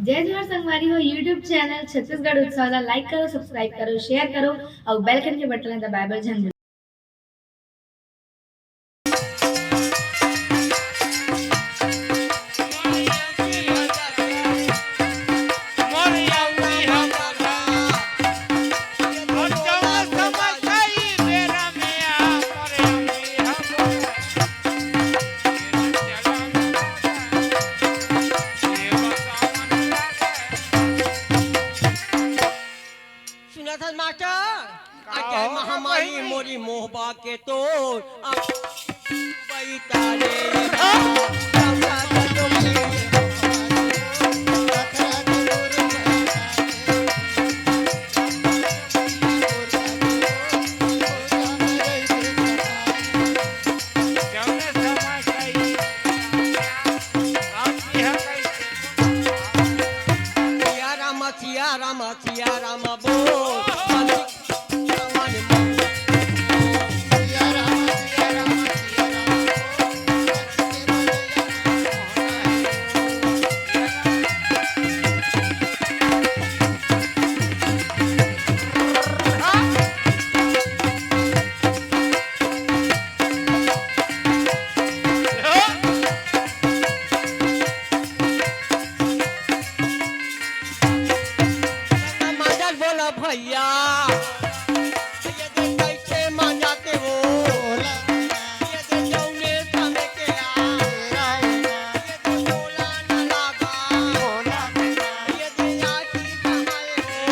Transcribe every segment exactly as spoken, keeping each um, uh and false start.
जय जोहार संगवारी हो, YouTube चैनल छत्तीसगढ़ उत्सव ला like करो, subscribe करो, share करो अउ bell icon के बटन ला दबाए बर झन भूलो। सुनत हस मास्टर? का अजय हो महामारी भाई? मोरी मोहबा के तो बैठा रे। सिया राम, सिया राम, सिया राम बोल। मांजल बोला भैया, ये दे कैसे मांजाते हो? ये दे जौने समय के आ, ये दे बोला न लागा, ये दे आती कहाए हो?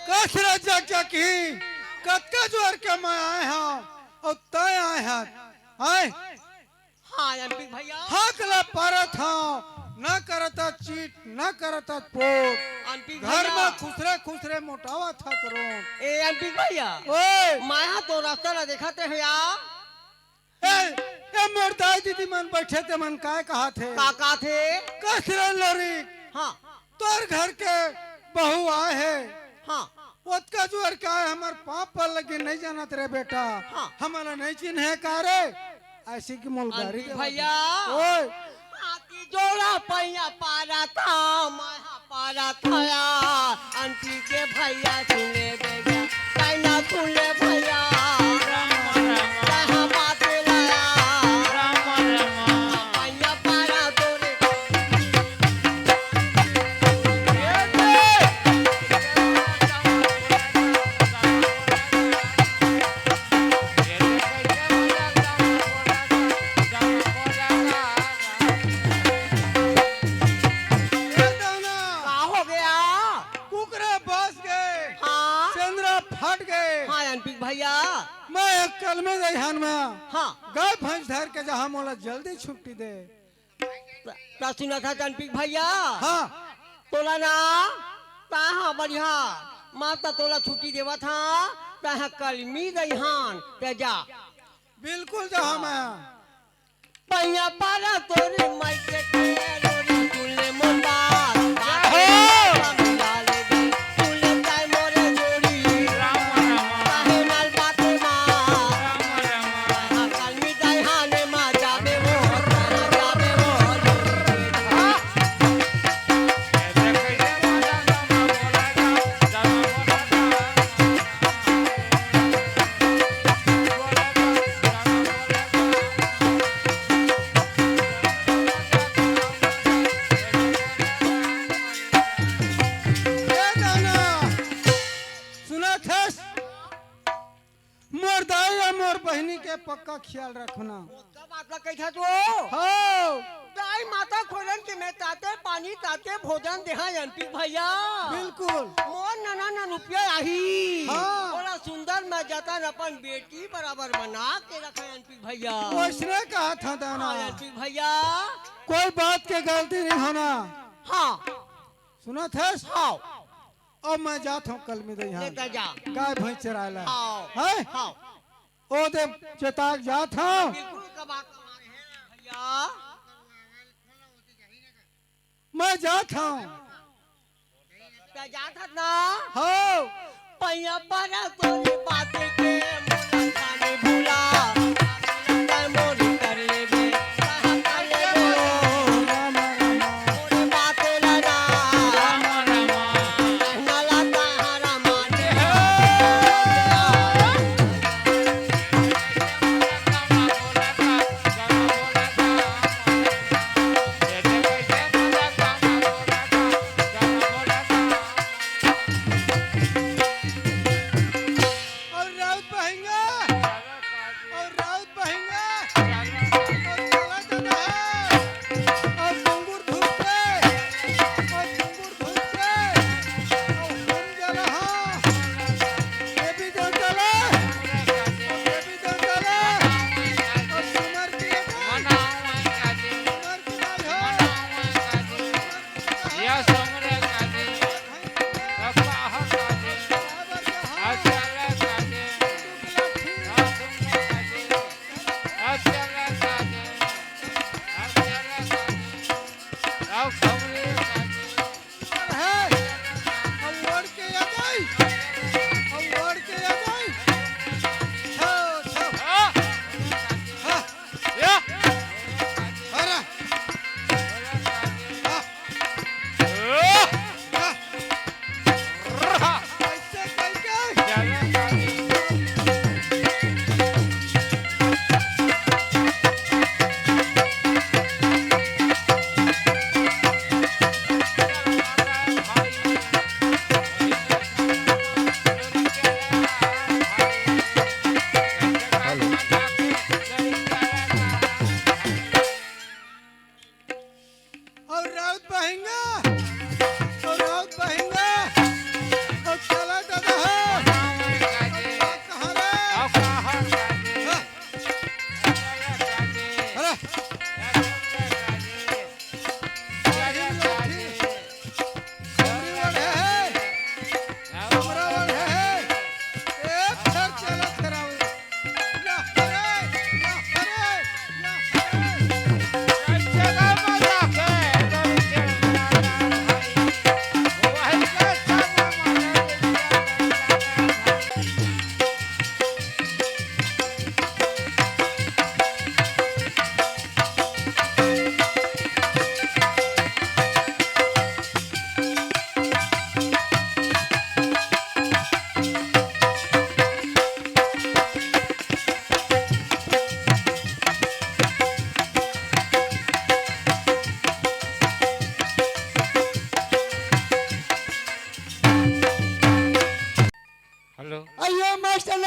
कस रे जकजकी, कतका जोर के मैं आए हंव, अउ तैं आए हस। आए। हाँ, अनपी भैया। हक ला परत हंव, न करत चित, न करत पोर। अनपी घर भैया। में खुसरे खुसरे मोटावत हस रोन। ए अनपी भैया। ओए। मैं हा तो रास्ता ला देखत हंव या। ए, ए, मोर दाई दीदी मन बइठे ते मन काय कहत हे? का कहत हे? कस रे लोरी। हाँ। तोर घर के बहू आए हे। हाँ। ओतका जोर के आए, हमर पाँव पर लगी नहीं जानत रे बेटा। हाँ। हमला नहीं चिन्हे का रे? अइसे कि मोला गारी अनपी देवत हे। भैया। ओए। हाथी जोड़ा पैया पारा था, मैं हा पारा था या। अनपी के भैया सुन ले बेटा, कहना सुन ले भैया। राम राम। कहाँ बात लाया? राम राम। पैया पारा तोरे। ए दाना, का हो गया? कुकरा बस गे, हाँ। सेंदरा फट गे। हाँ, अनपी भैया। मैं एक कलमी दइहान में हाँ। गाय भैंस धर के जहाँ मोला जल्दी छुट्टी दे। त, त सुनत हस अनपी भैया? हाँ। तोला ना, तैं हा बढ़िया, मैं त तोला छुट्टी देवत हंव, तैं हा कलमी दइहान, तैं जा। बिल्कुल जाहूं मैं। पैया पारा तोरी माई के करोरी, सुन ले मोर बात। जय हो। सुन ले ताई मोरे जोड़ी। राम राम। काहे नाल बात मा। राम राम। कलमी दइहान मा जाबे वो, जाबे वो। ए दाना, सुनत हस? मोर दाई अउ मोर बहिनी के पक्का खियाल रखना। ओतका बात ला कहिथस वो? हव। दाई माता खोलन के मैं ताते पानी ताते भोजन देहा अनपी भैया। बिल्कुल। मोर नना न रुपया आही। हाँ। ओला सुंदर मैं जतन अपन बेटी बराबर बना के रखा अनपी भैया। वइसने कहत हंव दाना। हाँ, अनपी भैया। कोई बात के गलती नहीं होना। हाँ। सुनत हस? हाँ। अब मैं जात हंव कलमी दइहान। ले त जा। गाय भैंस चराए ला। हाँ। हैं? हाँ। ओ दे चेताक जात हंव। बिल्कुल का बात भैया। मैं जात हंव। त जात हस ना? हव। पैया पारा तोरी बात के मोला खाली भुला। तैं मोरी कर लेबे, कहाँ कर लेबे? मोरी बात ला ना। कहना ला तहारा माने। अउ राउत बहिनी,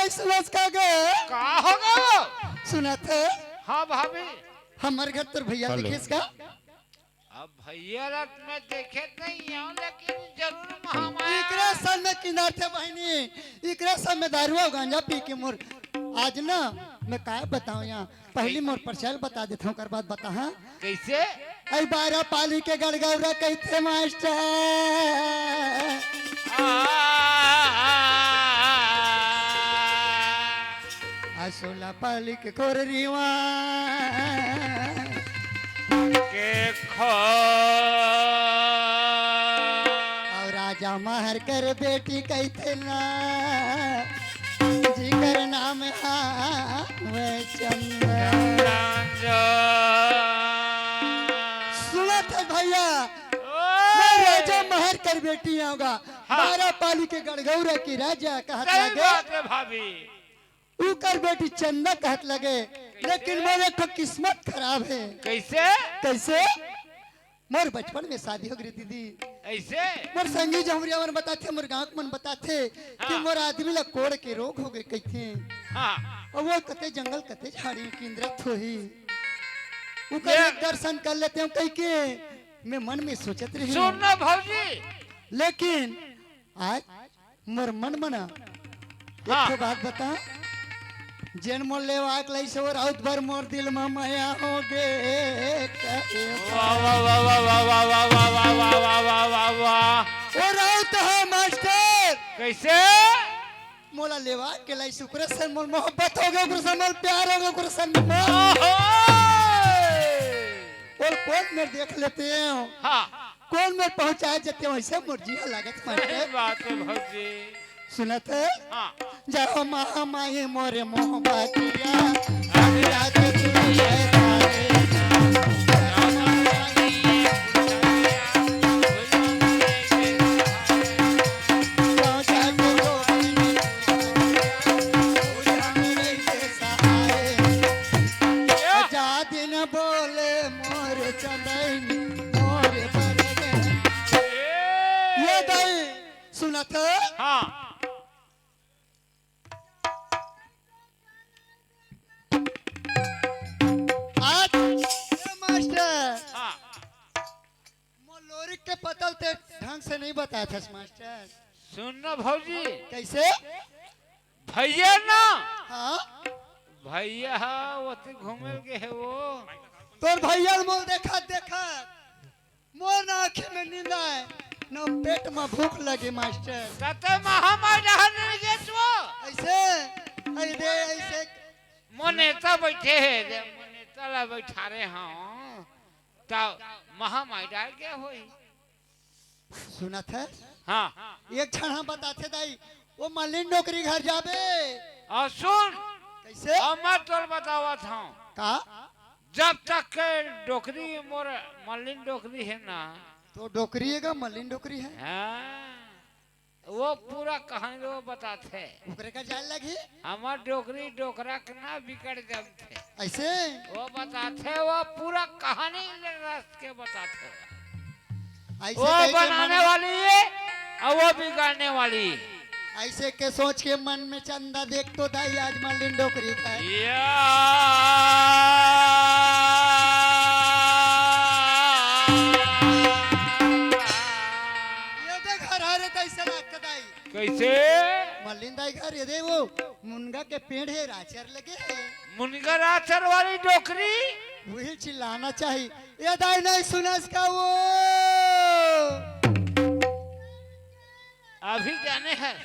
सुनस का गे? का हो गे? सुनत हे? हाँ भाभी। हमर घर तोर भैया हेलो। दिखिस का? अब भैया ला मैं देखे नहीं हूँ, लेकिन जरूर महामाया। इकरे सब में किनारथे बहिनी, इकरे सब में दारू अउ गांजा पी के मोर। आज ना मैं काय बताऊं यहाँ, पहली मोर परिचय बता देथंव, ओकर बाद बता, हाँ? कैसे? अई बारा पाली के गड़गौरा कहिथे मास्टर। आ, आ, आ, आ, आ। आ सोला पाली के खोररीवा। के खो। अउ राजा महर कर बेटी कहिथे ना, जिकर नाम हावय चंदा। सुनत हे भैया, ओ। मैं राजा महर कर बेटी आऊंगा। हाँ। बारा पाली के गड़गौरा के राजा कहत सही लगे। बात है भाभी। उकर बेटी चंदा कहत लगे, कैसे? लेकिन मोर एक ठो किस्मत खराब हे। कैसे? कैसे? मोर बचपन में शादी हो गई दीदी। ऐसे? मोर संगी जमरिया मन बताथे, मोर गांव के मन बताथे कि हाँ। मोर आदमी ला कोढ़ के रोग हो गए कहिथे। हाँ। अउ वो कते जंगल कते झाड़ी किंदरत होही। उकर ये एक दर्शन कर लेते हंव कहिके मैं मन में सोचत रही। सुन ना भौजी। लेकिन आज मोर मन मना। हाँ। एक ठो बात बता, जेन मोर लेवा के लइसे वो राउत भर मोर दिल म मया हो गे। वाह, वाह, वाह। वो राउत हे मास्टर। कैसे? मोला लेवा के लइसे ओकरे से मोर मोहब्बत हो गे, ओकरे से मोर प्यार हो गे, ओकरे से मोर ओहो! और कौन मेर देख लेते हैं? हाँ। कौन मेर पहुंचाए जते वैसे मोर जिया लागत सही मास्टर। बात है भौजी। सुनत हे? हाँ। जाओ महामाई मोरे मोहबतिया, आज रात तू ये जाने। पहुंचा के जो जा दिन बोले मोर चंदैनी, मोर बरगन। ए! ये दाई, सुनत हे? हाँ। आज, ए मास्टर। हाँ। मोर लोरिक के पतल ते ढंग से नहीं बताए थस मास्टर। सुन ना भौजी। कैसे? भैया ना। हाँ। भैया हा, ओती घूमे गे हे वो। तोर भैया ल मोर देखत देखत मोर ना आँखी में नींद आए, ना पेट में भूख लगे मास्टर। कते महामाई डहर नहीं गे तू? ऐसे, ऐ दे, ऐसे। मोर नेता बैठे हे, दे, मोर नेता ला बैठारे हंव। त महामाई डहर गे होही। सुनत हे? हाँ। एक झन ह बताथे दाई, वो मलिन डोकरी घर जाबे। अउ सुन। कैसे? अब मैं तोर बतावत हंव। का? जब तक के डोकरी मोर मलिन डोकरी हे ना। तो डोकरी हे का मलिन डोकरी हे? हाँ। वो पूरा कहानी वो बताथे। ओकरे का जान लगी? हमर डोकरी डोकरा के ना बिगड़ जमथे। ऐसे? वो बताथे, वो पूरा कहानी ले रस के बताथे। ऐसे वो कह के बनाने मन वाली है और वो बिगाड़ने वाली। ऐसे के सोच के मन में चंदा देख तो दाई आज मलिन डोकरी का। या। ये देख हर हरे तैसे लागत दाई। कैसे? मलिन दाई घर ये दे वो मुनगा के पेड़ हे, राचर लगे हे। मुनगा राचर वाली डोकरी? वही चिल्लाना चाहिए। ये दाई नहीं सुनस का वो? अभी जाने हैं।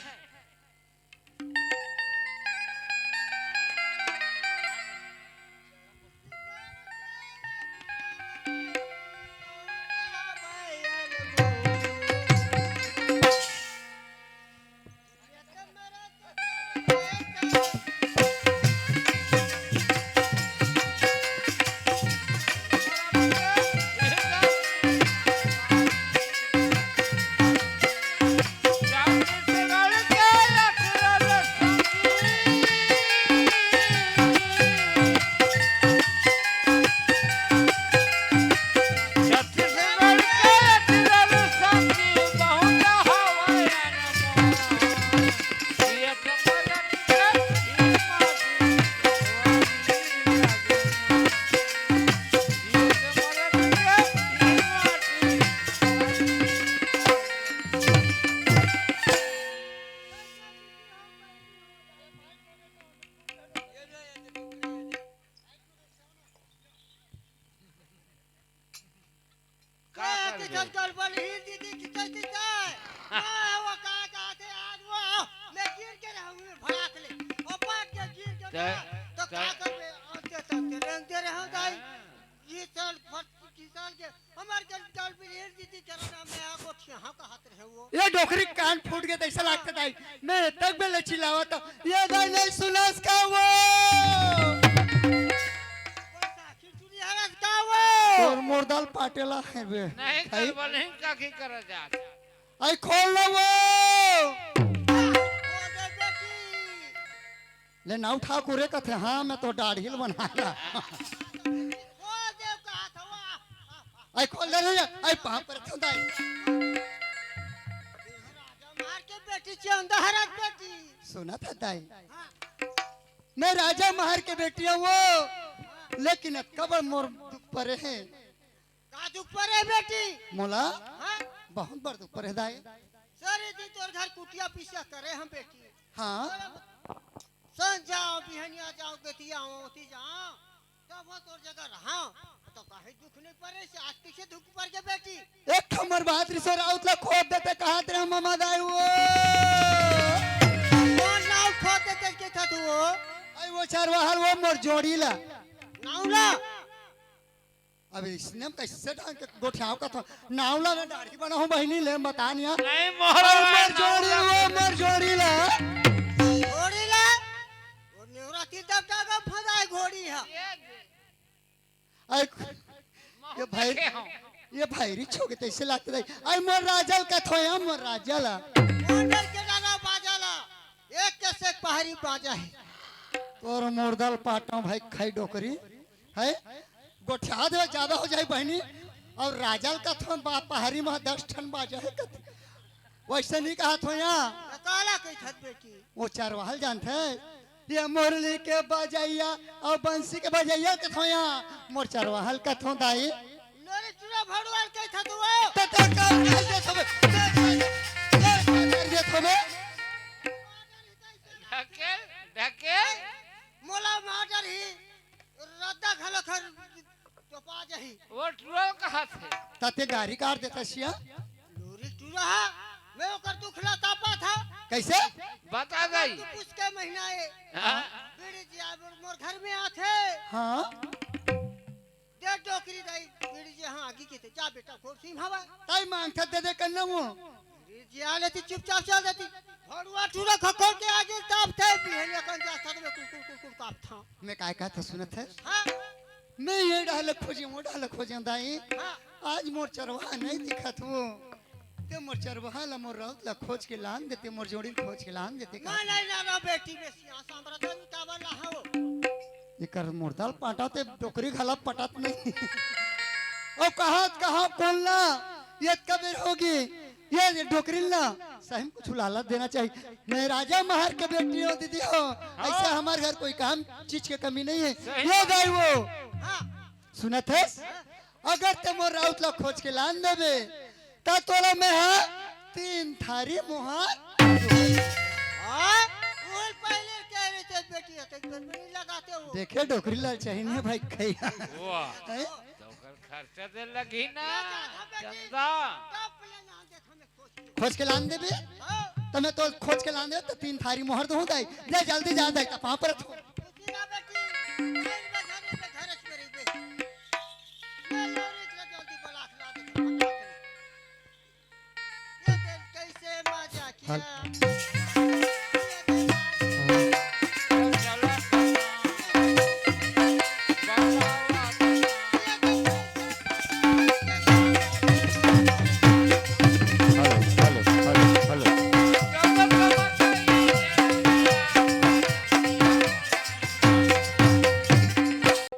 त- तो का त- करबे? आते तक के रंग दे रहे हो दाई। हाँ। ये साल फट, की साल के हमार के डाल बिल हेर दीदी, चलो ना, मैं आपको यहाँ का हाथ रहे वो। ये डोकरी कान फूट गए, ऐसा लगता दाई। मैं तक बेले चिल्लावा तो, ये दाई नहीं सुनास का वो। बैसाखी चुरी हरस का वो। और मुर्दाल पाटेला है बे। नहीं भाई। कर बोले का की करा जा। आई खोल ले वो। खोल दे बेटी। ले ना उठा को रे कथे, हाँ, मैं तो डाढ़िल बनाला। खोल दे का थवा। आई खोल दे रे, आई पाँव पर थंदाई। राजा मार के बेटी चंदा हरत बेटी। सुना था दाई। हाँ। मैं राजा महर के बेटी हूँ वो, लेकिन अतका बड़ मोर दुख परे है। का दुख परे बेटी? मोला हाँ? बहुत बड़ दुख परे दाई। सारे दिन तोर घर कुटिया पिसिया करे हम बेटी। हाँ। संझा बिहनिया जाओ बेटी आओ ओती जाओ। तब वो तोर जगह रहा। तो काहे दुख नहीं परे से आज पीछे दुख पड़ गया बेटी। एक ठो मोर बात रिसो राउत ला खोद देते कहात रहे मामा दाई वो। कौन नाव खोद देते के था तू वो? आई वो चार वाहल वो मोर जोड़ी ला। नाव ला। अब इसने कैसे ढंग के गोठियाव का था? नाव ला ना दाढ़ी बनाऊं बहिनी ले बता निया। नहीं, मोहरा अरे मोर जोड़ी ला, वो मोर जोड़ी ला। जोड़ी ला। वो नेवरा तीन दबटा का फंदा है घोड़ी है। ये दे। आई, ये भाई, देखे हो। ये भाई री छोके तैसे लागत दाई। आई मोर राजल का थोया, मोर राजल। मोर डर के डाला बाजाला। एक के से पहाड़ी बाजा है। तोर मोरदल पाटा भाई खाई डोकरी। है? गोठिया दे ज्यादा हो जाए बहिनी। और राजल का थोन बा पहाड़ी में दस ठन बाजा है कथी। वैसे नहीं कहा थो यहाँ। काला कही थत बेटी। वो चारवाहल जानते हैं। ये मुरली के बजैया और बंसी के बजैया कथो यहाँ। मोर चारवाहल कथो दाई। लोरी टूरा भड़ुआल कही थत वो। ते, ते, का, का, ये थोबे, ते, ते, ये थोबे। ढकेल, ढकेल। मोला मार डर ही। रद्दा घलो खर तो पा जाही। वो टूरा कहा थे। तते गारी काट देता सिया। लोरी टूरा हा, मैं ओकर दुख ला तापा था। कैसे? बता गई। तू पुस के महीना ए। हाँ। बीड़ी जी आ मोर घर में आथे। हाँ। दे डोकरी दाई, बीड़ी जी हाँ आगी के ते जा बेटा खोर सिम हवा। ताई मांग था दे दे कन्ना वो। बीड़ी जी आ लेती चुपचाप चल देती। भड़ुआ टूरा खखोर के आगे ताप थे बिहनिया कन जा सद में कुकुर कुकुर काप था। मैं काय कहत सुनत है? हाँ। मैं ये डाल खोजे, वो डाल खोजे दाई। हाँ। आज मोर चरवाहा नहीं दिखत वो। ते मोर चरवाहा ला मोर राउत ला खोज के लान देते, मोर जोड़ी खोज के लान देते का? ना, नहीं, ना, ना, बेटी, बेसिया, सांबरा, तन काबर ला हो। एकर मोर दाल पाटा ते डोकरी घला पटत नहीं। और कहा, कहा, कौन ला? ये कब होगी? ये डोकरी ला सही में कुछ लालच देना चाहिए। मैं राजा महर के बेटी हूँ दीदी हो, हाँ। ऐसे हमारे घर कोई काम चीज के कमी नहीं है। सही ये बात। दाई वो हाँ। सुनत है, अगर ते मोर राउत ला खोज के लान देबे, ता तोला मैं हा तीन थारी मोहर। हाँ? बोल पहले कह रहे थे बेटी है, तो एक बार नहीं लगाते हो। देखे डोकरी लाल चाहिए भाई कहीं। वाह। हैं? तो ओकर खर्चा दे लगी ना, चंदा। खोज के लान देबे। त मैं तो खोज के लान दे, त तीन थारी मोहर दहूं दाई। ले जल्दी जा दाई, त पाँव परत हूं।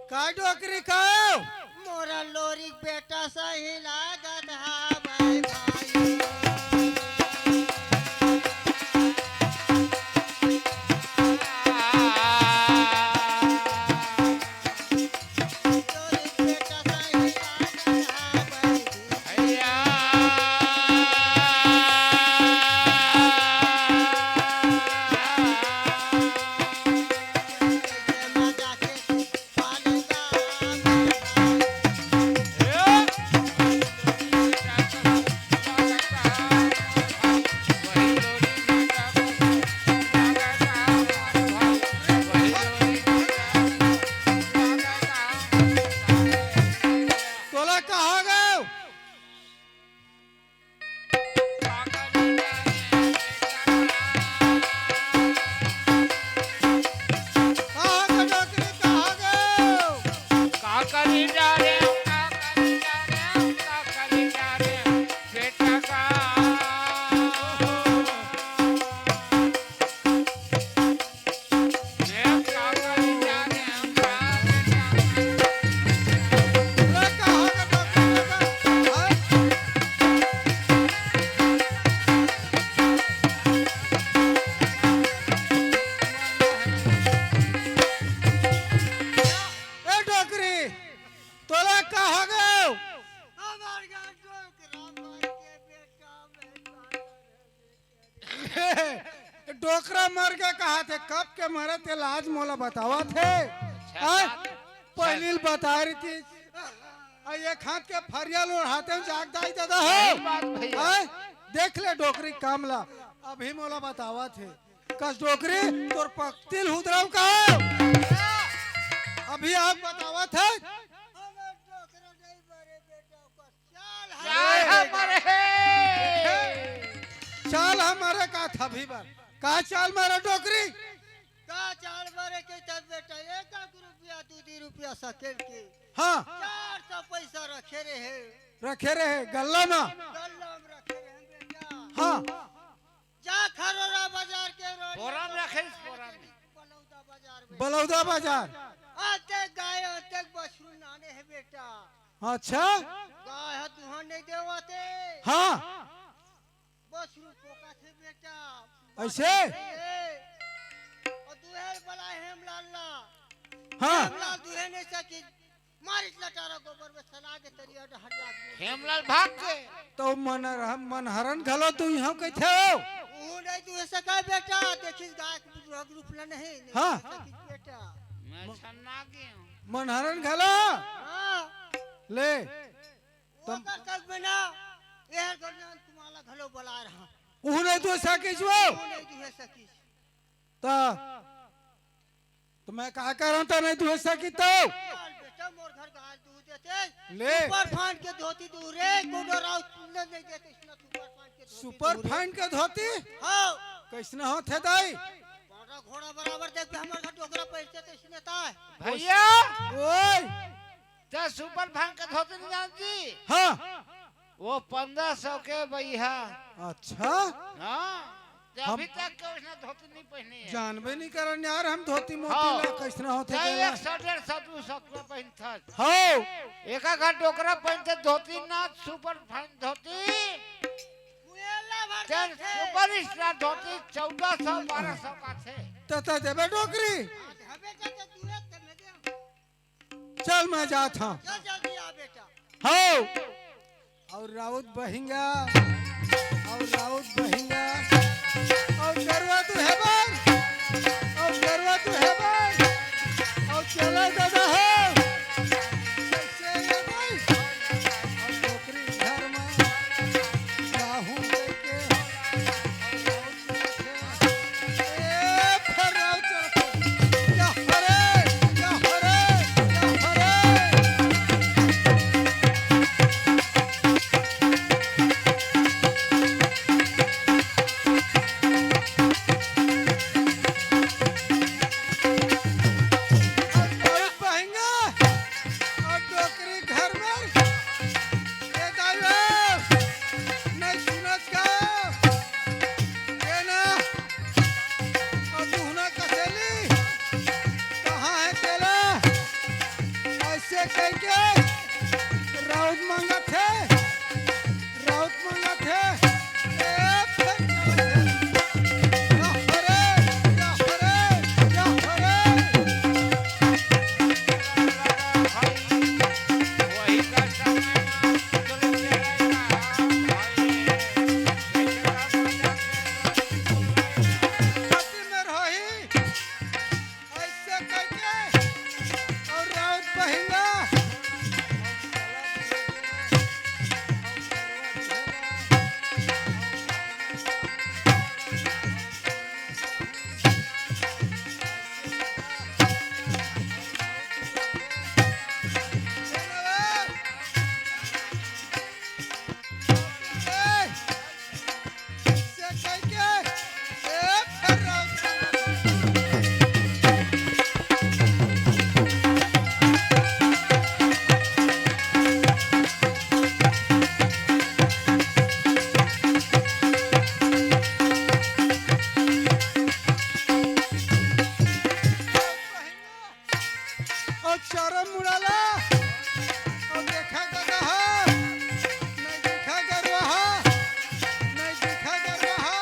का डोकरी खाओ? मोरा लोरी बेटा सही लागत हा भाई भाई। डोकरा मर गे कहाथे, कब के मरे तेला आज मोला बतावत हे। अच्छा, आय, बात। पहिली ल बता रही थी। आ, एक हाथ के फरिया ल ओढ़ाते जाग दाई ददा हो। सही बात भैया। आय, देख ले डोकरी काम ला, अभी मोला बतावत हे। कस डोकरी, तोर पकतिल हुदराव का हो? अभी आग बतावत हे। चाल हमारे हे। चाल हमारे का था भी बार। का चाल मारा डोकरी? का चाल मारे के तब बेटा, एक लाख रुपया, दू दी रुपया सकेल के। हाँ। चार सौ पैसा रखे रहे। रखे रहे, गल्ला में। गल्ला में रखे रहे बेटा। हाँ। जा खरोरा बाजार के रोड बोरा में रखे, बोरा में। बलौदा बाजार में। बलौदा बाजार। आते गाय, आते बछरू नाने हे बेटा। अच्छा। गाय ह दुहा नहीं देवते। हाँ। बछरू पोका थे बेटा। ऐसे? ए, और दुहेल बला हेमलाल ला। हाँ। हेमलाल दुहे नहीं सकी। मारिस लटारा गोबर में सना के तरिया डहर लाग गई। हेमलाल भाग के। तो मनर-, मनहरन घलो तू यहाँ कइथे हो? ऊ नहीं दुहे सका बेटा, देखिस गाय के बुजुर्ग रूप ला नहीं, नहीं हाँ। दुहे सकी बेटा। मैं छन्ना गया हूँ। मनहरन घलो? हाँ। ले। ओकर तब तक में ना, एहर गरनान तुम्हारा घलो बला रहा। ऊ नहीं दुहे सकिस वो? ऊ नहीं दुहे सकिस। त, त मैं का करंव त नहीं दुहे सकिस त? यार बेटा, मोर घर गाय दूध देते। ले। सुपर फाइन के धोती दूध रे, कोनो राउत ने नहीं देते, इसने सुपर फाइन के धोती सुपर दूध रे। फाइन के धोती? हाँ। कइसने होथे दाई? पांडा घोड़ा बराबर देख के हमर घर डोकरा पहिरथे त इसने ताय। भैया। ओए। ते सुपर फाइन के धोती नहीं जानती? हाँ। वो पन्द्रह सौ के बइहा। अच्छा। हाँ। ते हम अभी तक के उसने धोती नहीं पहनी है। जानबे नहीं करन यार, हम धोती मोती हाँ। ला कइसना होथे ते तेला। एक सौ, डेढ़ सौ, दू सौ के पहनथस। हाँ। एका घर डोकरा पहनथे धोती ना, सुपर फाइन धोती। तेन सुपर स्टार धोती चौदह सौ, बारह सौ का थे। त, त देबे डोकरी? चल, मैं जात हंव। जा जल्दी आ बेटा। हव। अउ राउत बहिंगा, अउ राउत बहिंगा, अउ गरवा दुहे बर, अउ गरवा दुहे बर, अउ चला ददा हो। कइसे ये भाई? अउ डोकरी घर म जाहूं कहिके, अउ राउत ए, फर्राव चरखा। या हरे, या हरे, या हरे। अउ बहुत बहेंगे। अउ डोकरी घर में। ए दाइयो, नहीं सुनत का? ए ना, अउ दुहना कसेली, कहाँ हे तेला? अइसे कहिके राउत मांगत हे, राउत मांगत हे। ए, फेर या हरे, या हरे, या हरे। अइसे करके अउ राउत बहिंगा। अउ चारा मुड़ाला, अउ देखा गदहा, नहीं देखा गरवाहा, नहीं देखा गरवाहा।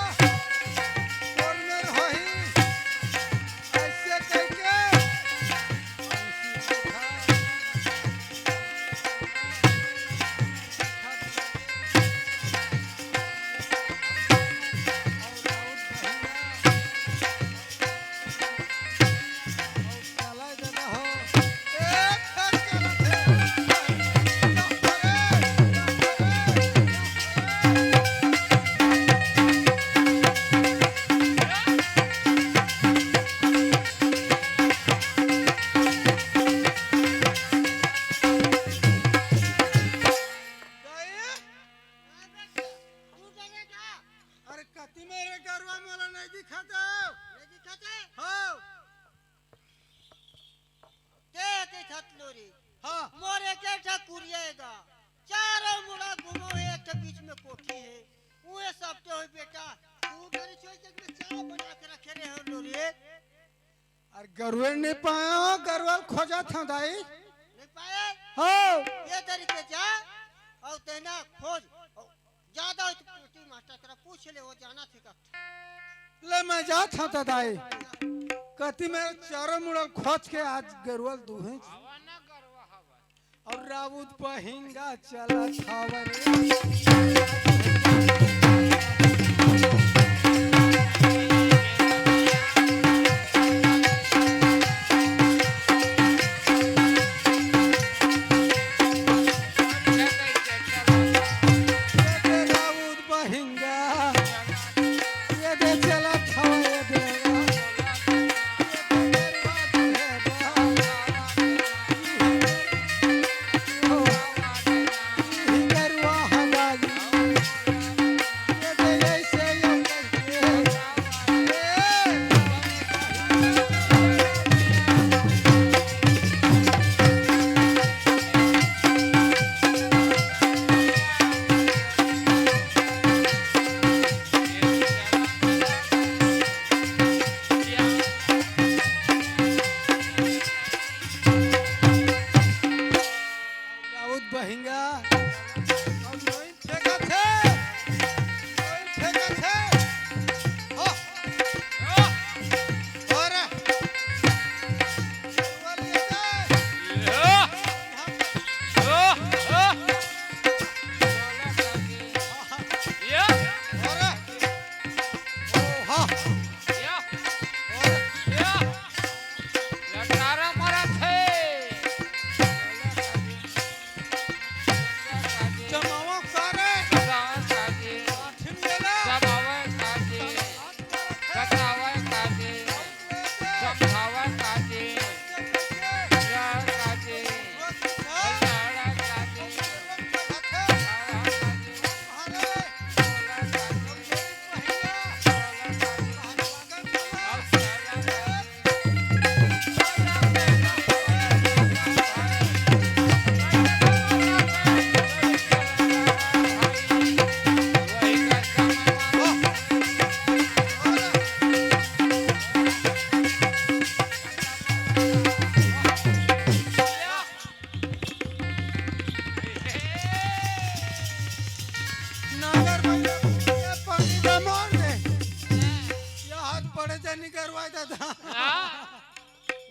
अरे गरवा मोला नहीं दिखत हे। नहीं दिखत हे? हाँ। ते के छत लोरी। हाँ। मोर एक ठा कुरिया हे गा। चारों मुड़ा घूमो हे, एक ठा बीच में कोठी हे। उहे सब ते होई बेटा। तू डरी छोड़ के मैं चाय बना के रखे रहे हो लोरी। अरे गरुए नहीं पाए हो, गरुआ खोजत हूँ दाई। नहीं पाए? हो। ये तरीके जा, और तेना खोज। ज्यादा हो तो पीटी मास्टर करा पूछ ले, वो जाना थे का। ले मैं जात हूँ त दाई। कति मैं चारों मुड़ल खोज के आज गरुआ दूहे। और राउत बहिंगा चलत हव रे। राउत बहिंगा, ये दे चलत हव ये दे। राउत बहिंगा। अब नोइन फेंकत हे। नोइन फेंकत हे। हो। हो रे। ऊपर ले जाए। हो। हो। हो रे। ओ, हाँ। या। या। लटारा मारत हे। जमावा का रे? जमावा का जी। आठिन लेला। जमावा का जी। बतावा का जी। समझावा का जी। या का जी। लड़ा का जी। नागर भैया, ये पानी का मार दे। ये हाथ पड़े जानी करवाए दादा। हाँ?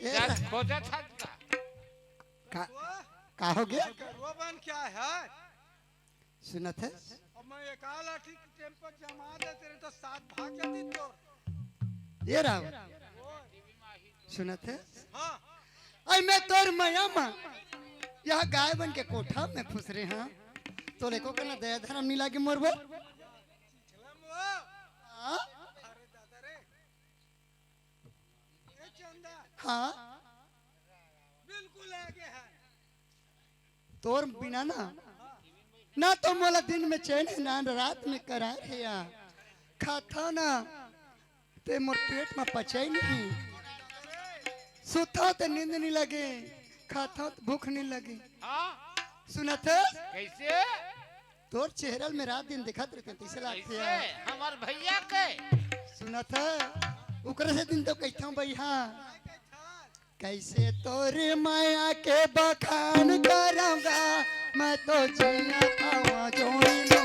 ये जा, खोजा था का? का, का हो गया? गरुआ बन क्या है? सुनत है? अब मैं एक आला ठीक टेम्पो जमा दे तेरे तो सात भाग जाती तोर। ये रहा। सुनत है? हाँ। आई मैं तोर मया मा, यह गाय बन के कोठा में फुसरे हाँ। तोरे को कहना दया धर्म नहीं लागे मोर बर? हाँ? अरे दादा रे। ए चंदा। हाँ? बिल्कुल आगे है। तोर बिना ना, ना तो मोला दिन में चैन है, ना रात में करार है या। खाता ना, ते मोर पेट में पचे नहीं। सुता ते नींद नहीं लगे, खाता ते भूख नहीं लगे। हाँ। सुनत है? कैसे? तोर चेहरा में रात दिन दिखत रहते, तैसे लागते कैसे? हैं। हमार भैया के। सुनत है? ओकरे से दिन तो कहता हूँ भैया। कैसे तोर माया के बखान करूँगा, मैं तो जिया था जोड़ी लो।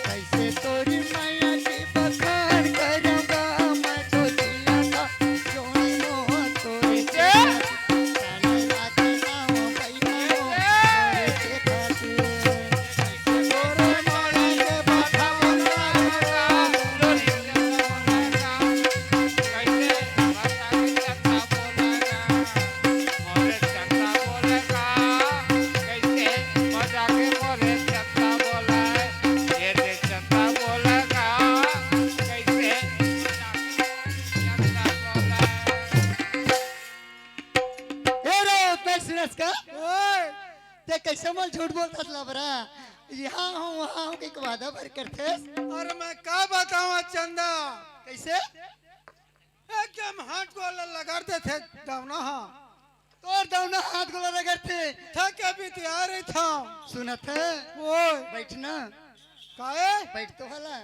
कैसे तोरी माया के बखान करूँगा, मैं तो जिया था जोड़ी लो तोरी। झूठ बोलथस लबरा। यहाँ हूँ, वहाँ हूँ, के वादा भर करथस। अरे मैं का बतावं चंदा, कैसे? एकदम हाथ गोड़ ला रगड़ देथे दौना हा। तोर दौना हाथ गोड़ ला रगड़थे। थके बितिया रहिथंव। सुनत हे? ओए। बैठ ना। काहे? बैठ तो हला।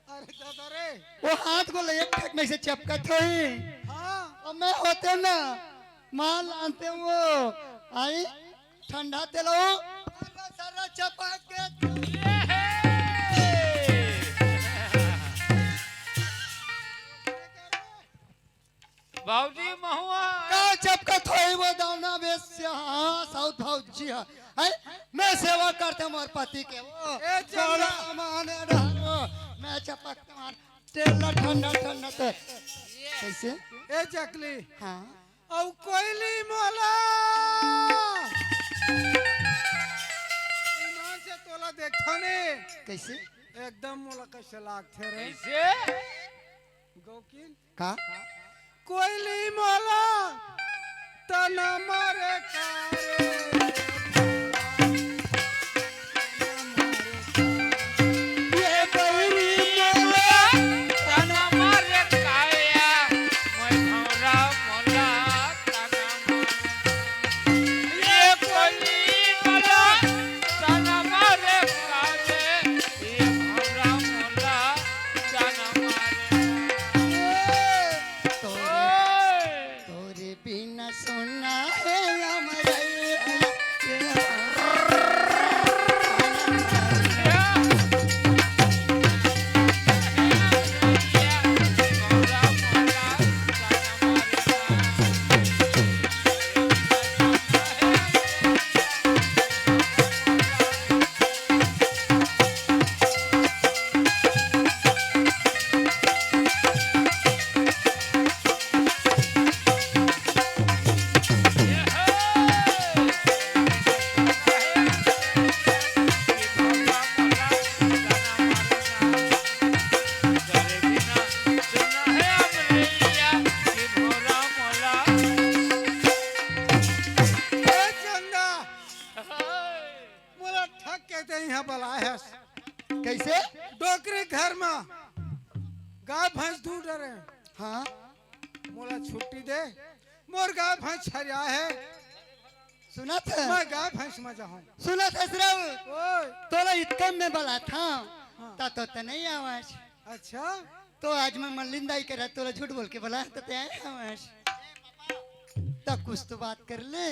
अरे दादा रे। वो हाथ गोड़ ला एक ठक में से चपकत होही। हाँ। अउ मैं होतेंव ना, माल आनतेंव वो। आई, ठंडा तेल हो। सर्रा चपक के। बाबूजी महुआ। का चपकत होही वो दौना बेस्या, हाँ, साउथ भौजी हा। हैं? मैं सेवा करतेंव मोर पति के वो। ए चंदा। गोला माने डहरो। मैं चपकत मार तेल ला ठंडा ठंडा ते। कैसे? ए चकली। हाँ। अउ कोइली मोला। ईमान से तोला देखथंव ने। कैसे? एकदम मोला कैसे लागथे रे? कैसे? गौकिन। का? कोइली मोला तना मारे का रे। ये बैरी मोला तना मारे काया, मैं भौरा मोला तना मारे। ये कोइली मोला तना मारे काया, ये भौरा मोला तना मारे। तोरे, ओए। तोरे बिना सुना हे अमरैया। ए चंदा, मोला ठग के तैं इहाँ बलाए हस। कैसे? डोकरी घर म गाय भैंस दू डरे। हाँ। मोला छुट्टी दे, मोर गाय भैंस हरिया हे। सुनत हे? मैं गाय भैंस म जाहूँ। सुनत हे सिरव? ओए। तोला इतकन में बलाथंव। हाँ। त तो तैं नइ आवस। अच्छा। तो आज मैं मल्लिन दाई करा तोला झूठ बोल के बलाए त तैं आए आवस। त कुछ तो बात कर ले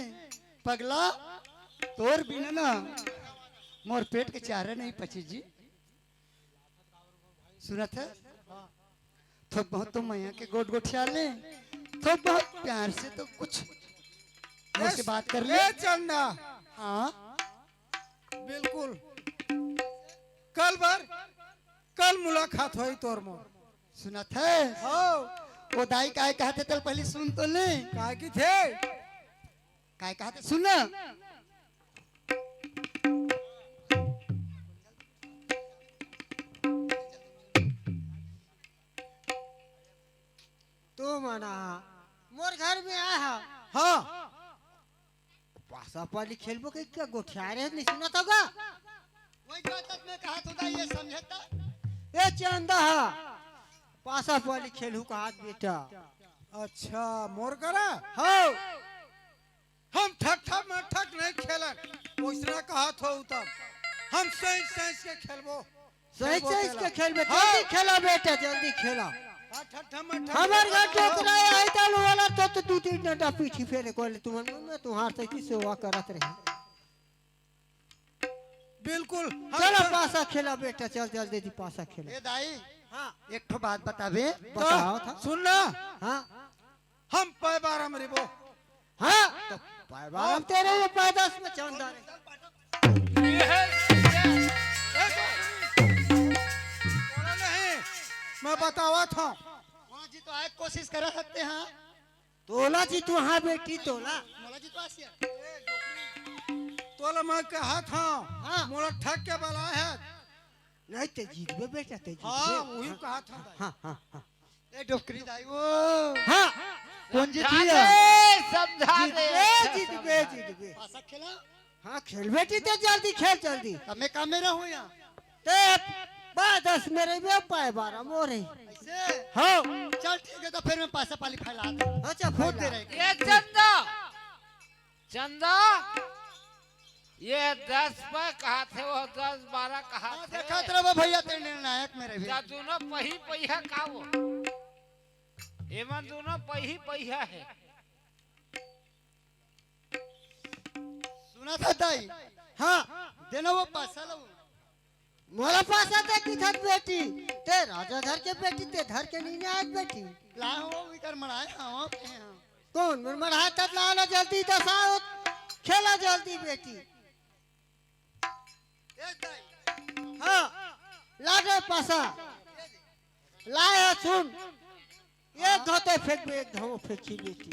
पगला, तोर बिना ना मोर पेट के चारा नइ पचे जी। सुनत हे? थोक बहुत तो मया के गोठ गोठिया ले, थोक बहुत प्यार से तो कुछ मोर से बात कर ले। ए चंदा। हाँ। बिल्कुल। कल बर, कल मुलाकात होही तोर मोर। सुनत हे? हाँ। वो दाई काय कहत हे तेला पहिली सुन तो ले। काय कहिथे? काय कहत हे सुन ना। तुमन मोर घर में आए हा। हाँ। पासा पाली खेलबो कहिके गोठियाए रहे, नइ सुनत हव गा? वही बात मैं कहत हूँ, ये समझे त? ए चंदा हा, पासा पाली खेलहू कहत बेटा। अच्छा, मोर करा? हव। हम ठट्ठा मट्ठा नइ खेलन, ओइसना कहत हव तब। हम सही सही के खेलबो। सही खेलबो चीज तेला। के खेल में हाँ। जल्दी खेला बेटा, जल्दी खेला। हाँ, ठट्ठा मट्ठा हमर घर खेलबो। डोकरा आई त वाला तो, तो दू तीन डंडा पीठी फेरे कोले तुमन में तुहार से की सेवा करत रहे। बिल्कुल, हम चलो सब पासा खेला बेटा, चल जल्दी जी पासा खेला। ए दाई, हाँ। एक ठो बात बताबे। बताओ था। सुन ना। हाँ। हम पै बारह में रहिबो। हाँ, तो पै बारह में तेरे में पै दस में चौंदा रे। ए, ए, ए, नहीं, मैं बतावत हूँ। वहाँ जी तो आए कोशिश कर सकते हैं। तोला जी तू हाँ बेटी तोला। मोला जी तो आसिया। तोला मैं कहत हूँ, हाँ। मोला ठग के बलाए हे। नहीं ते जीतबे बेटा, ते हाँ, जीतबे। वही हाँ, कहत हूँ। हाँ, हाँ, हाँ। ए डोकरी दाई वो। हाँ। कौन जीती समझा है? दे, समझा दे। जीतबे, जीतबे, जीतबे। पासा खेला? हाँ, खेल बेटी, ते जल्दी खेल, जल्दी। अब मैं काम में रहूँ यहाँ। ते पाँच दस मेरे में पाए बारह मोरे। ऐसे? हाँ। चल ठीक है, तो फिर मैं पासा पाली फैला दे। अच्छा, फूट दे फैला। रहे। ये चंदा, चंदा, ये दस पे कहा थे, वो दस बारह कहा हाँ, थे। देखा तेरा वो भैया तेरे निर्णायक मेरे भी। जा दोनों पही पहिया का वो? एमन दोनों पही पहिया है। सुना था दाई? हाँ। देना वो पासा लो। मोला पासा ते किथत बेटी, ते राजा धर के बेटी, ते धर के नहीं आए बेटी। ला वो विकर मड़ाए, हाँ, हाँ। कौन मन मड़ाए तब ला ला जल्दी दसाओ, खेला जल्दी बेटी। ए दाई। हाँ, ला दे पासा। लाए सुन, एक घाते फेंकबे, एक घाव फेंकी बेटी।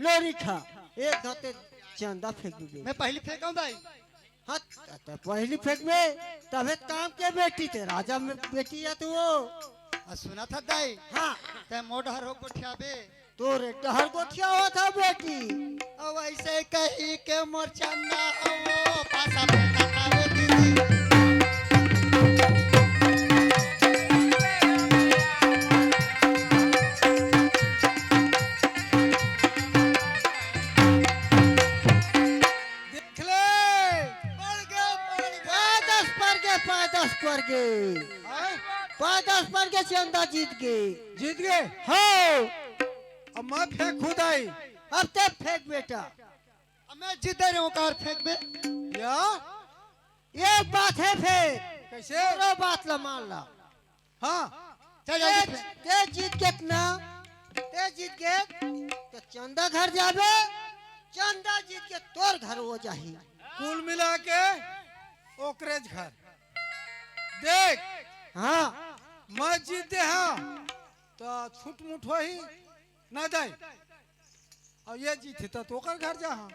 लोरी खा, एक घाते चंदा फेंकबे बेटी। मैं पहली फेंकाऊं दाई? हाँ, त-, त-, पहली फेंकबे, तबे त काम के बेटी ते, राजा में बेटी है तू वो। आ, सुना था दाई? हाँ। ते मोडहर हो गोठियाबे। तोरे डहर गोठिया होत ह बेटी। अब ऐसे कही के मोर चंदा हो, पासा फेंका खावे दीदी। देख ले। पड़ गए, पड़ गए। पाँच दस पड़ गए, पाँच दस पड़ गए। हाँ? पाँच दस पड़ गए, चंदा जीत गए। जीत गए? हाँ। अब मैं फेंकूं दाई। अब ते फेंक बेटा। अब मैं जीते रहूं, कार फेंक बे। या? एक बात है फेर। कैसे? तोरो बात ला मान ला। हाँ। चल जल्दी ते, फेंक। ते जीत के इतना, ते जीत के, तो चंदा घर जाबे, चंदा जीत के तोर घर हो जाही। कुल मिला के ओकरेज घर। देख। हाँ। मैं जीते हाँ, तो छुटमुट होही, ना दाई। अउ ये जीथे त तोकर घर जाहा।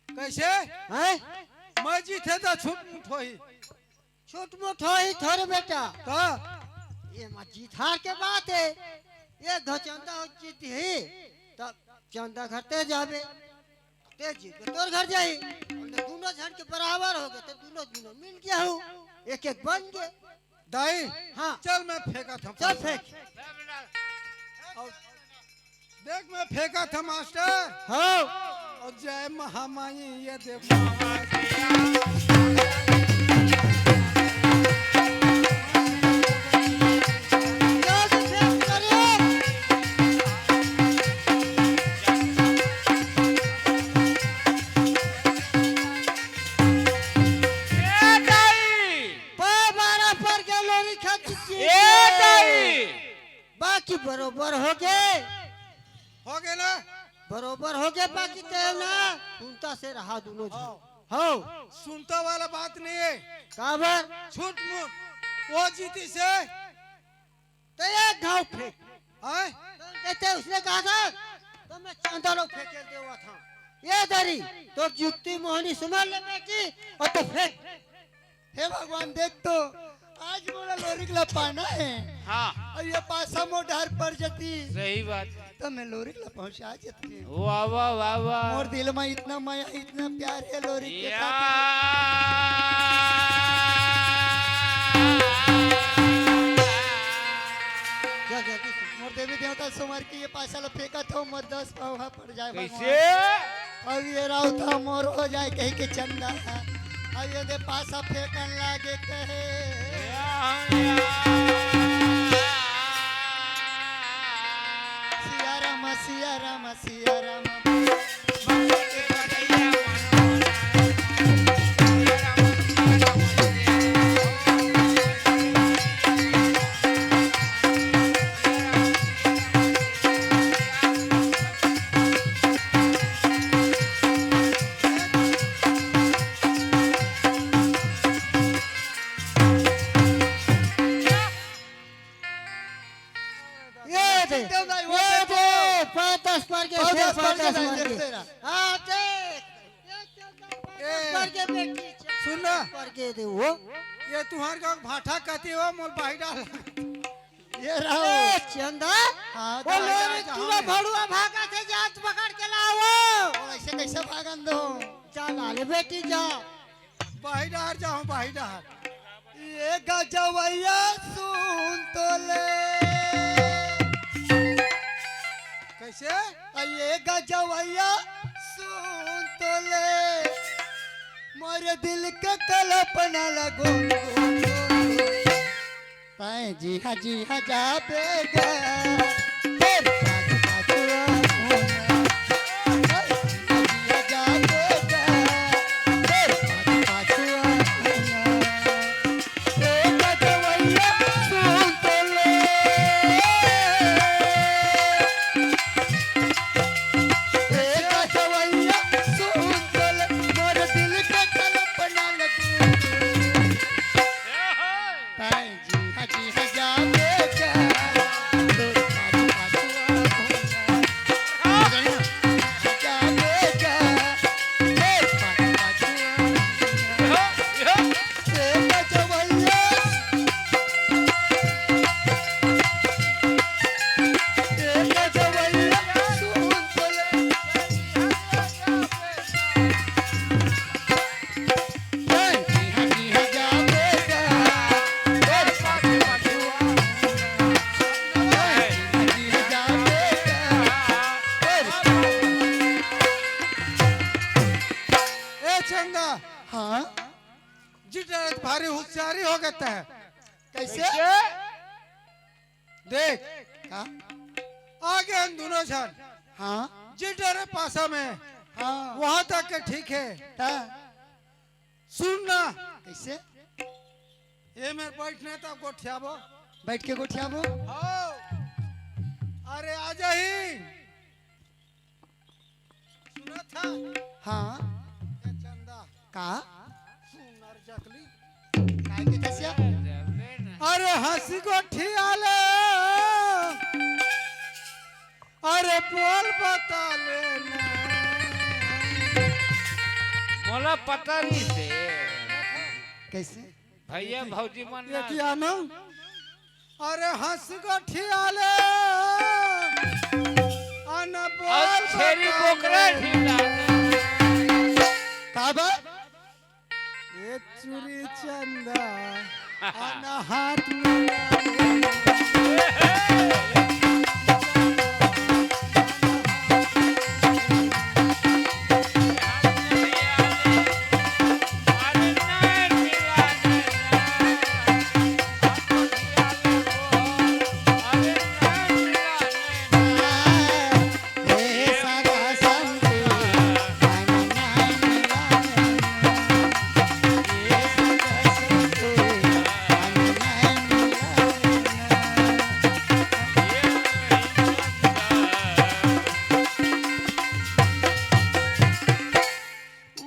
कैसे? हैं? मैं जीथे त छुटमुट होही। छुटमुट होही थोरे बेटा। त? ये मा जीत हार के बात है। ये घ चंदा जीत ही, त चंदा घर ते जाबे। ते जीत के तोर घर जाही। हमने दोनों झन के बराबर हो गए, तो दोनों, दोनों मिल गया हो, एक एक बन गए। दाई, हाँ। चल मैं फेंकत हूँ चल पासा। फेंक। और देख मैं फेंकत हूँ मास्टर। हाँ। और जय महामाई, ये देख। जल्दी फेंक, अरे। ए दाई! पाय बारा पर के लोरी खा चुकी ए है। दाई! बाकी बरोबर हो गए। हो गए ना? बरोबर हो गए, बाकी ते ना सुनता से रहा दोनों झन। हाँ। हो। सुनता वाला बात नहीं है। काबर? छूट मूट। वो जीती से ते एक घाव फेंक। हैं? तो देते उसने कहा था, तो मैं चंदा लोग फेंक के देवा था। ये दरी, तो जुक्ति मोहनी सुमर ले बेटी, और तो फेंक। हे भगवान, देख तो, आज मोला लोरिक ला पाना है। हाँ। और ये पासा मोर डहर पर जती। सही बात। तो मैं लोरिक ला पहुंचा जती। वाह, वाह, वाह, वाह। मोर दिल में इतना माया, इतना प्यार है लोरिक के या। साथ। क्या, क्या, क्या? मोर देवी देवता सुमर के ये पासा ला फेंकत हो, मोर दस पाँव हा पड़ जाए कैसे? भगवान। अब ये राउत हा मोर हो जाए कही के चंदा। अब ये दे पासा फेंकन लागे कहे। सिया राम, सिया राम, सिया राम। ये दे, ये दे, पाँच दस पर के, पाँच दस पर के, पाँच दस पर के। हाँ, देख। ये पाँच दस पर के बेटी, सुन ना। पर के दे वो। ये तुम्हारे गाँव भाटा कती हो, मोल बाही डाल। ये रहो। ए, चंदा, हाँ, वो जा, लोग जा, जा, टूरा हाँ। भड़ुआ भागा थे, जात पकड़ के लाओ। वो ऐसे कैसे भागन दो? जा लाले बेटी, जा। बाही डहर जाओ, बाही डहर। ये गजवैया सुन तो ले। कैसे? आ, ये गजवैया सुन तो ले। मोरे दिल के कल्पना लगो। तैं जिहा जिहा जाबे गा, तोर पाछू पाछू आबो ना। तैं जिहा जिहा जाबे गा, तोर पाछू पाछू आबो ना। ए गजवैया सुन तो ले। ए गजवैया सुन तो ले, मोर दिल के कल्पना लगे। ताई जी, हाँ जी, हाँ जा बेटा, तोर पाछू पाछू आबो ना। हाँ, जा बेटा, तोर पाछू पाछू आबो ना। ए गजवैया, ए गजवैया, सुन तो ले। ए चंदा, हाँ? जी डरे भारी होशियारी हो गता है। कैसे? कैसे? देख, हाँ? आगे हम दोनों झन हाँ? जी डरे पासा में, हाँ। वहां तक के ठीक है। ता? सुन ना। कैसे? ये मेर बैठने तक गोठियाबो। बैठ के गोठियाबो? हाँ। अरे आ जाही। सुना था? हाँ। ए चंदा। का? सुनर जकली। काय के कसिया? अरे हंसी गोठियाले। अरे बोल बता ले ना। मोला पता नहीं से। कैसे? भैया भौजी मन ये ना। किया ना? अरे हंस गोठियाले। अन और बोल छेरी बता बोकरा ले। ढीला। का बा? ए चूरी चंदा, अन हाथ में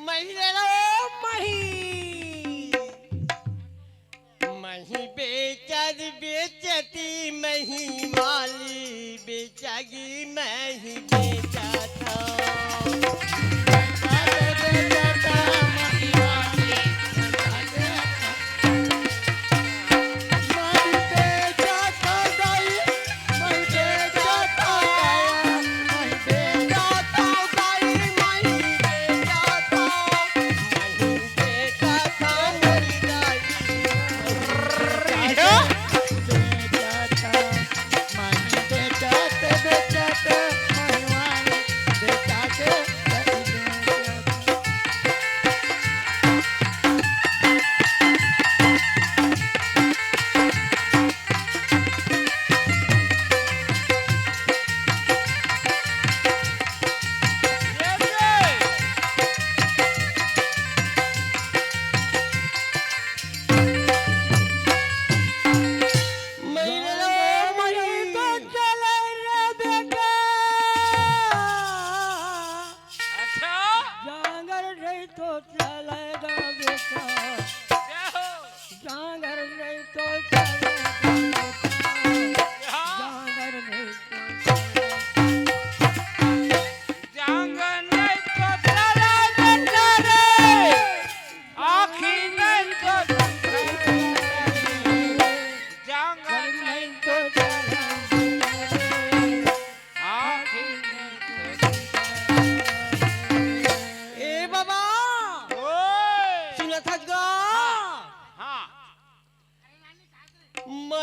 महिला ओ मही। मही बेचत बेचती, मही माली बेचगी, मही बेचत।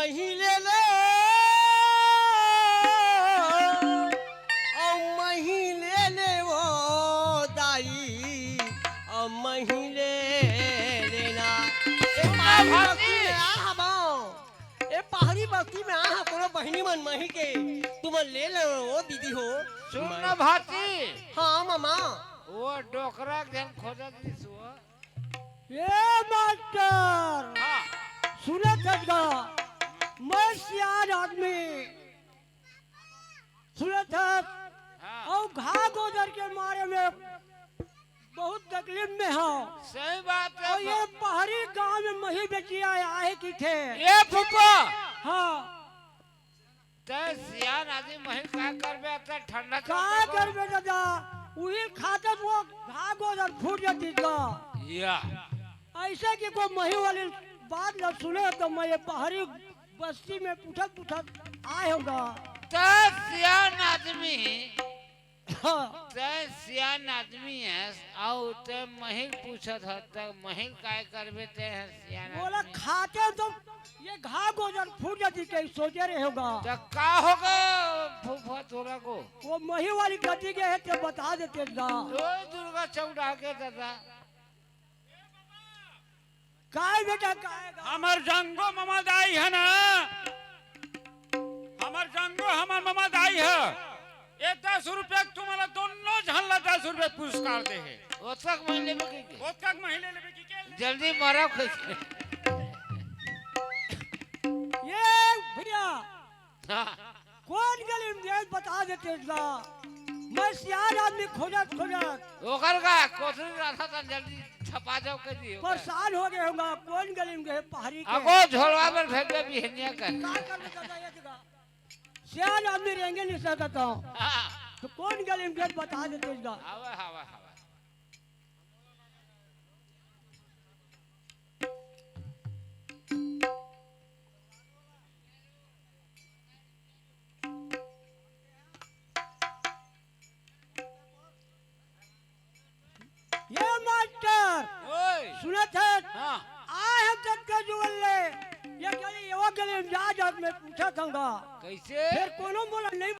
मही ले ले, अउ मही ले ले वो दाई, अउ मही ले लेना। ए पहाड़ी बस्ती में आ हवं, ए पहाड़ी बस्ती में आ हा, कोनो बहिनी मन मही के, तुमन ले ले वो दीदी हो। सुन ना भाती। हाँ मामा। वो डोकरा के झन खोजत रहिस वो। ए मास्टर, हाँ। सुनत हस गा, मैं सियान आदमी, सुनत हस, हाँ। अउ घा गोजर के मारे में बहुत तकलीफ में हंव। सही बात हे। अउ ये पहाड़ी गांव में मही बेचिया आए किथे। ए फूफा। हाँ। तैं सियान आदमी, मही का करबे, अतना ठंडा का चलत हे। करबे दादा, उही खातन वो घा गोजर फूट जातिस गा। या। अइसे कि कोई मही वाली बात ल सुने त मैं ये पहाड़ी बस्ती में पूछत पूछत आए हंव गा। तैं सियान आदमी, हाँ। तैं सियान आदमी हस, अउ तैं मही पूछत हस, त मही काय करबे, तैं हस सियान आदमी। खाते तो ये घा गोजर फूट जातिस कहिके सोचे रहेंव गा। त का होगे फूफा तोला को? वो मही वाली कती गे हे, तैं बता देते गा। ओए दुर्गा चौड़ा के दादा। काय बेटा, काय गा? हमर जंगो ममा दाई हे ना, हमर जंगो, हमर ममा दाई हे। ए दस रुपया के तुमन ला दोनों झन ला दस रुपया पुरस्कार दे हे। ओतका के मही लेबे कहिके। ओतका के मही ले लेबे कहिके। जल्दी मारा कहिके। ए भैया, हाँ। कोन गली में देस बता देते गा। मैं सियान आदमी खोजत खोजत ओकर का कोथरी रहा था, जल्दी छपा जाओ कहि दियो। परेशान हो गे हंव गा, कोन गली में गे पहाड़ी के। अगो झोलवा में भेज दे बिहनिया के। का करबे दादा ये जगह? सियान आदमी रेंगे नइ सकत हंव। हाँ। त कोन गली में गे बता देते गा। हवय, हवय, हवय। ए मास्टर, ओए। सुनत हस? हाँ। आए हंव ततका जुगल ले, ये गली, ये गली में जा, जा मैं पूछत हंव गा। कइसे? फेर कोनो मोला नइ